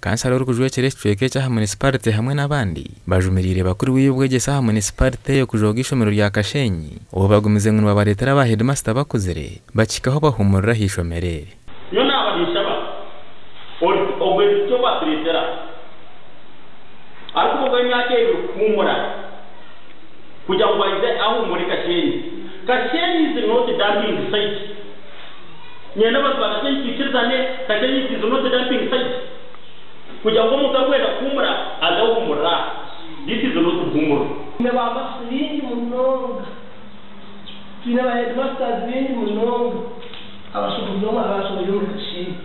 Kansara orikujwekyera ekicweka eki aha munisiparite hamwe n'abandi bajumiriire bakuru b'eby'obwegyese aha munisiparite eyo kujooga eishomero rya Kashenyi obwo bagumize ngu nibabareetera ba heedimasita bakuzire bakihikaho bahuumurira aha ishomero eri. Nyowe naaba ninshaba ori ogwo eki owatureetera arikuba ogw'emyaka ebiri kuhuumura kugira ngu aije ahuumure Kashenyi. Kashenyi is not dumping site. Nyenda abantu ba Kashenyi twikirizane, Kashenyi is not dumping site. Kugira ngu omuntu arikwenda kuhuumura aze ahuumurire aha. This is not buhuumuro. Twine ba maths baingi munonga. Twine ba headmasters baingi munonga abashoboire abashoboire omuri Kashenyi.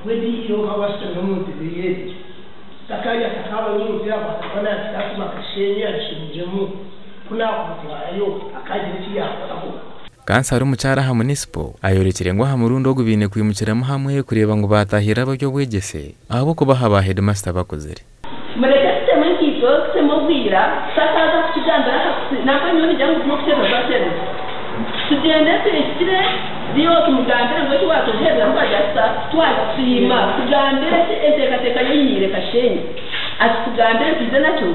Mbwenu iwe okaba washutamire omu ntebe ye, takaagira takaabayo omuntu yaakwata kuba naakira kuba Kashenyi agishomeiremu, ku naakumutwarayo akaagira eki yaakoraho. Kansara omukyara aha munisipo ayorekire ngu aha murundi ogu baine kwimukiramu hamwe kureeba ngu baatahirira ab'eby'obwegyese ahabw'okubaha ba heedimasita bakuzire. Mureke tutemu enkaito, tutemu obwira, tutakaaza kukigambira aha kusi, nangwa nyowe ningira ngu n'okukyereza twakyereza. Tugyende tuhikire DO tumugambire ngu eki waatwohereza ngu twagira tuta, twakisiima. Tugambire eki enteekateeka ei oiniire Kashenyi, akitugambire twije nakyo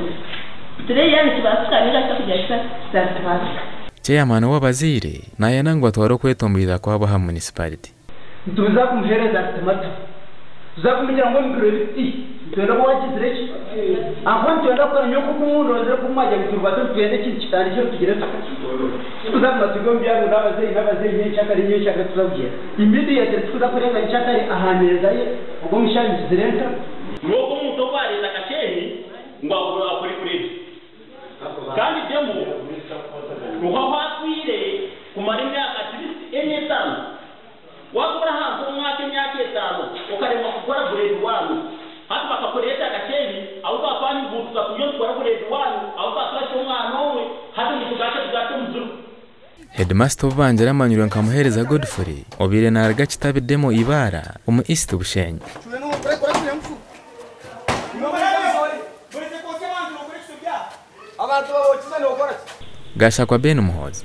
tureebe yaaba nikibaasika nainga kitakugira kita, kitarikubaasika. Ceeyamaani w'abazaire naayenda ngu batware okwetomboita kwabo aha munisiparite. Nituza kumuheereza ultimatum. Tuza kumugira ngu omu biro ebi ti nitwenda obe wagizire ki? Ahakuba nitwenda kukora nyowe nk'oku mundonzire oku mwagira ngu turi bato nitwenda ekintu kitandikire tugire tuta? Tikuza kuguma turi omu byaro ngu n'abazeeyi n'abazeeyi nyenkyakare nyenkyakare tituza kugyenda. Immediately tikuza kurenga nyenkyakare aha meeza ye ogwo omushaija ngizire nta? N'ogwo omuntu ou baareeta Kashenyi ngu akore grade. Kandi demo niho ahu atwire kumara emyaka at least ena etaano. Waakora ahantu omwaka emyaka etaano okaremwa kukora grade one, hati bakakureeta Kashenyi ahu twatwanyuguutuka turiyo nitukora grade one ahu twatwahitsya omwana omwe hati ngu tugaruke tugaruke omuziro. Heedimasita obubangira amanyirwe nka Muheereza Godfrey obaire naaruga Kitabi Demo Ibara omu East Bushenyi. Gashakwa Ben Muhoozi.